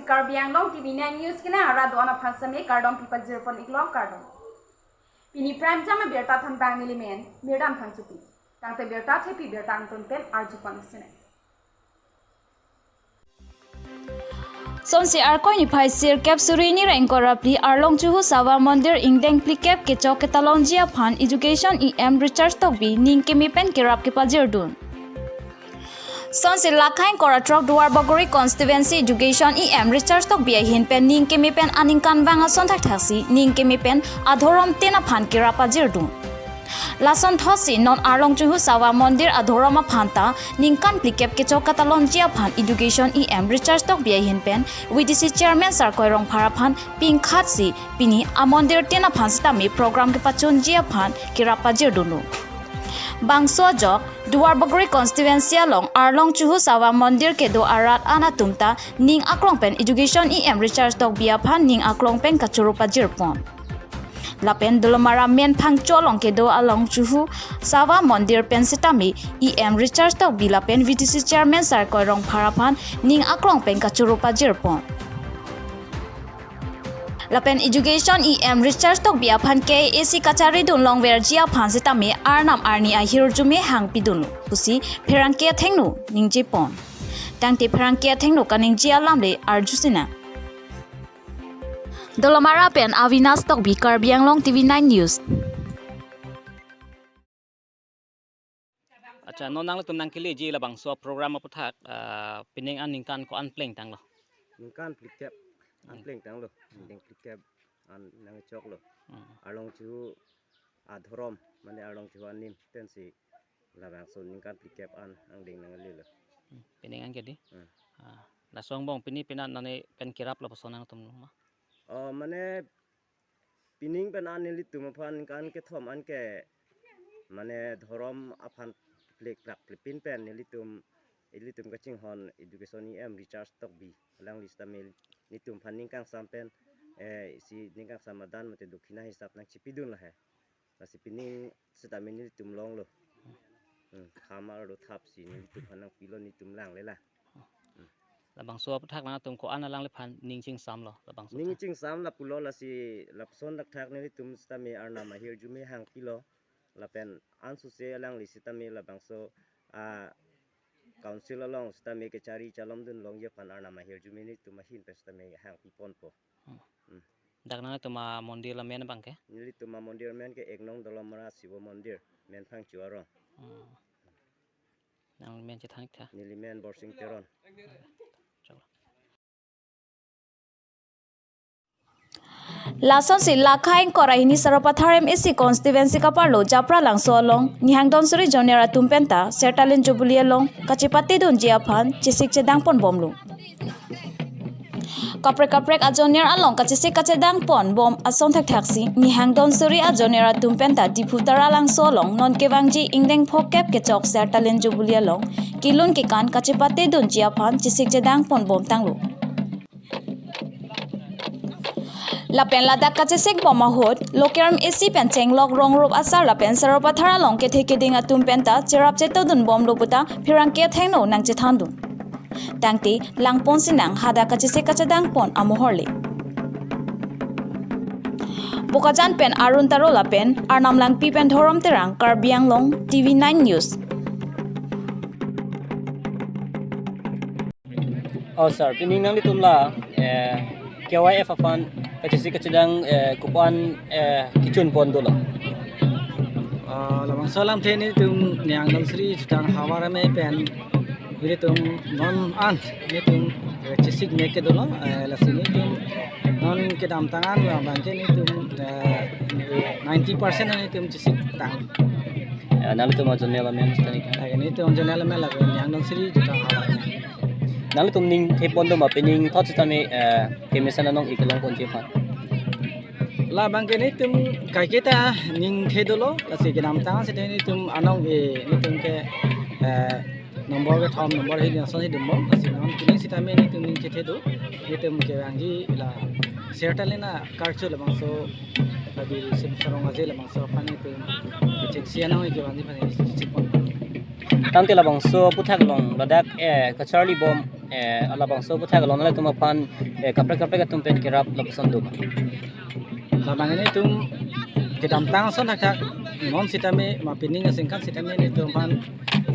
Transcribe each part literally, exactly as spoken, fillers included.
Karbi Anglong T V nine News kena arat do-an aphan seme kardom pipajir pon iklo, kardom. Pini prime time abirta thanbang nelimen Mirdan Phangchopi. Tangte birta thepi birta angton pen arju pon sene. Sonsi Arkoi niphai sirkep suri ni ra ingkoi ra phli Arlong Chuhu Sava Mondir ingdeng phlikep kechok ketalonji aphan Education E M Richard Tokbi ning keme pen kerap kepajirdun. Sonsi Lakha ingkoi ra throk Duarbagori Constituency Education E M Richard Tokbi ahin pen ning keme pen aningkanvang ason thakthaksi ning keme pen adhorom tin aphan kerap pajirdun. Lasonthotsi non Arlong Chuhu Sava Mondir adhorom aphan ta ningkan phlikep kechok katalonji aphan Education E M Richard Tokbi ahin pen V D C Chairman Sarkoi Rongphar aphan pingkhatsi pini amondir tin aphan sitame program kepachunji aphan kerap pajirdunlo. Bangso ajok Duarbagori Constituency along Arlong Chuhu Sava Mondir kedo arat an atum ta ning aklong pen Education E M Richard Tokbi aphan ning aklong pen kachoro pajirpon. Lapen Dolamara Menphangcho along kedo Arlong Chuhu Sava Mondir pen sitame E M Richard Tokbi lapen V D C Chairman Sarkoi Rongphar aphan ning aklong pen kachoro pajirpon. Lapen Education E M Richard Tokbi aphan K A A C kacharidun longverji aphan sitame arnam arni ahirjume hangpidunlo pusi pherangke athengno ningjepon. Tangte pherangke athengno kaningje alam le arju sinang. Dolamara pen Avinash Tokbi, Karbi Anglong T V nine News. Acha, non nanglitum nangkeleji labangso program aputhak, ah, pining an ningkan ko-an plengtanglo? Ningkan phlikep an Hmm. plengtanglo. Hmm. Ingdeng phlikep an nangchoklo. Hmm. Arlong Chuhu adhorom, mane Arlong Chuhu anim tensi labangso ningkan phlikep an angdeng nanglelo. Hmm. Pining an kedi? Hmm. Ah, laso angbong pini penat nani pen kerap lapuson nangtum ma? Oh, mane pining pen an nelitum aphan ningkan kethom an ke mane dhorom aphan pleklak plepin pen nelitum, ilitum kachinghon Education E M Richard Tokbi alangli sitame nelitum aphan ning kangsam pen, eh, isi ning kangsam adan mate dokhina hisap nangchipidun lahai. Lasi pining sitame nelitum longlo. Hmm, kham arlo thapsi nelitum aphan nangpilo, nelitum langle la. Labangso aputhak nangtum ko-an alangliphan ning chingsamlo labangso Ning aputhak? Chingsam lapulo, lasi lapuson thakthak nelitum sitame arnam ahirjume hangpilo. Lapen ansose alangli sitame labangso a council along sitame kechari chalomdun longji aphan arnam ahirjume nelitum ahin pen sitame hangpiponpo. Hmm. Hmm. Dak nangtum amondir amen abangke? Nelitum amondir amen ke ek nong Dolamara Sibo Mondir, Menphangcho arong. Hmm. Nangli men chethan ik tha? Neli men Borsing Teron. Chalo. Lasonsi Lakha ingkoi ra hini Sarupathar M A C constituency kaparlo Japralangso along Nihang Donsuri Junior atum penta Sertalin Jubilee along kachepatedunji aphan chesik chedang ponbomlo. Kaprek kaprek a junior along kachesik kachedang ponbom ason thakthaksi Nihang Donsuri a junior atum penta Diphu Taralangso along non kevangji ingdeng phokep kechok Sertalin Jubilee along kelun kekan kachepatedunji aphan chesik chedang ponbomtanglo. Lapen ladak kachesik bom ahut Lokeram A C pen chenglok rongrup asar lapen Sarupathar along kethe keding atum penta cherap chetodunbomlo puta pherangke athengno nangchethandun. Tangte langpon sinang hadak kachesik kachedang pon amohor le. Bokajan pen Arun Taro lapen Arnam Langpi pen Dhorom Terang, Karbi Anglong, T V nine News. Oh, sir, pining nanglitum la, eh, K Y F aphan kachesik kachedang, eh, ko-an, eh, kechun pon dolo? Ah, labangso alamthe nelitum Nihang Donsuri Jutang Havar Amei pen nelitum non an nelitum, eh, chesik mek ke dolo, eh, lasi nelitum non kedamtang an abangke nelitum, eh, ninety percent nelitum chesik tang. Eh, nanglitum a junior amen chethan ik tha? Eh, nelitum junior amen la Nihang Donsuri Jutang Havar Amei. Nanglitum ning thepon doma pining thot sitame, eh, kemesen anong-e kelong ponji aphan? Labangke nelitum kaiketa ning the dolo, lasi kedamtang sitame nelitum anong-e nelitum ke, eh, number kethom number hini ason hidunbom, lasi non pining sitame nelitum ning chethe do, nelitum kevangji la Sertalin a karcho labangso, labi sim sarong aje labangso aphan nelitum chengsi anong-e kevangji aphan chesik pon. Tangte labangso aputhak along ladak, eh, kacharlibom Eh, labangso aputhak along nanglitum aphan, eh, kaprek kaprek atum pen kerap lapuson do ma? Labang nelitum kedamtang ason thakthak non sitame ma pining asengkan sitame nelitum aphan,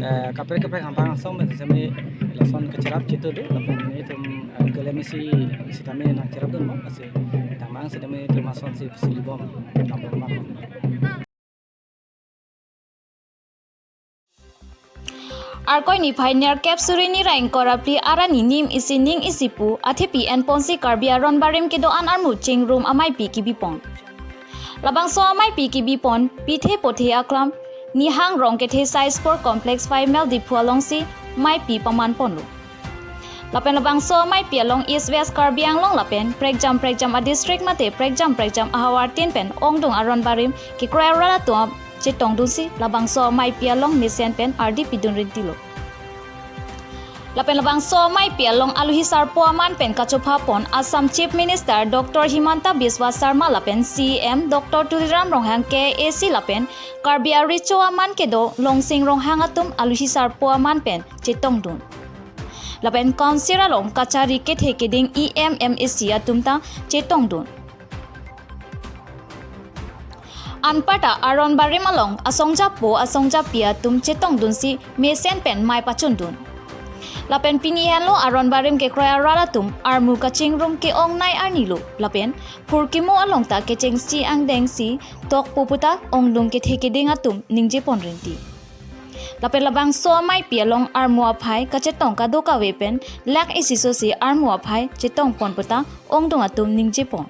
eh, kaprek kaprek hambang ason pen sitame lason kecherap chitu do, lapen nelitum, eh, kelemisi sitame nangcherap dun mo, lasi damang sitame nelitum asonsi silibom, tambom ma. Arkoi niphai nerkep suri nira ingkoi ra phli arni nim isi ning isi pu athepi enponsi Karbi aron barim kedo-an armu chingrum amaipi kebipon. Labangso amaipi kebipon pithe pothe aklam Nihang Rongkethe Sai Sport Complex five mile Diphu alongsi maipi pamanponlo. Lapen labangso amaipi along East West Karbi Anglong lapen prekjam prekjam adistrict mate prekjam prekjam ahavar tin pen ongdung aron barim kekroi arat atum chetongdunsi labangso amaipi along mesen pen ardi pidun rintilo. Lapen labangso amaipi along aluhi sarpo aman pen kachophapon Assam Chief Minister Doctor Himanta Biswa Sarma lapen C E M Doctor Tuliram Ronghang, K A A C lapen Karbi arecho aman kedo Longsing Ronghang atum aluhi sarpo aman pen chetongdun. Lapen council along kachari kethe keding E M, M A C atum ta chetongdun. Anparta aron barim along asongjapo asongjapi atum chetongdunsi mesen pen mai pachundun. Lapen pini henlo aron barim kekroi arat atum armu kachingrum ke-ongnei arnilo lapen phurkimo along ta kechengsi angdengsi tokpo puta ongdung kethe keding atum ningjepon rinti. Lapen labangso amaipi along armu aphai kachetong kadokave pen lakh isi sosi armu aphai chetongpon puta ongdung atum ningjepon.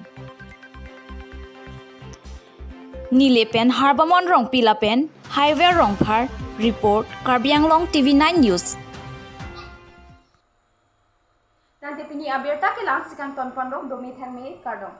Neli pen Harbamon Rongpi lapen Highway Rongphar report, Karbi Anglong T V nine News. Tangte pini abirta kelang si kangtonpon rong, domi thangme, kardom.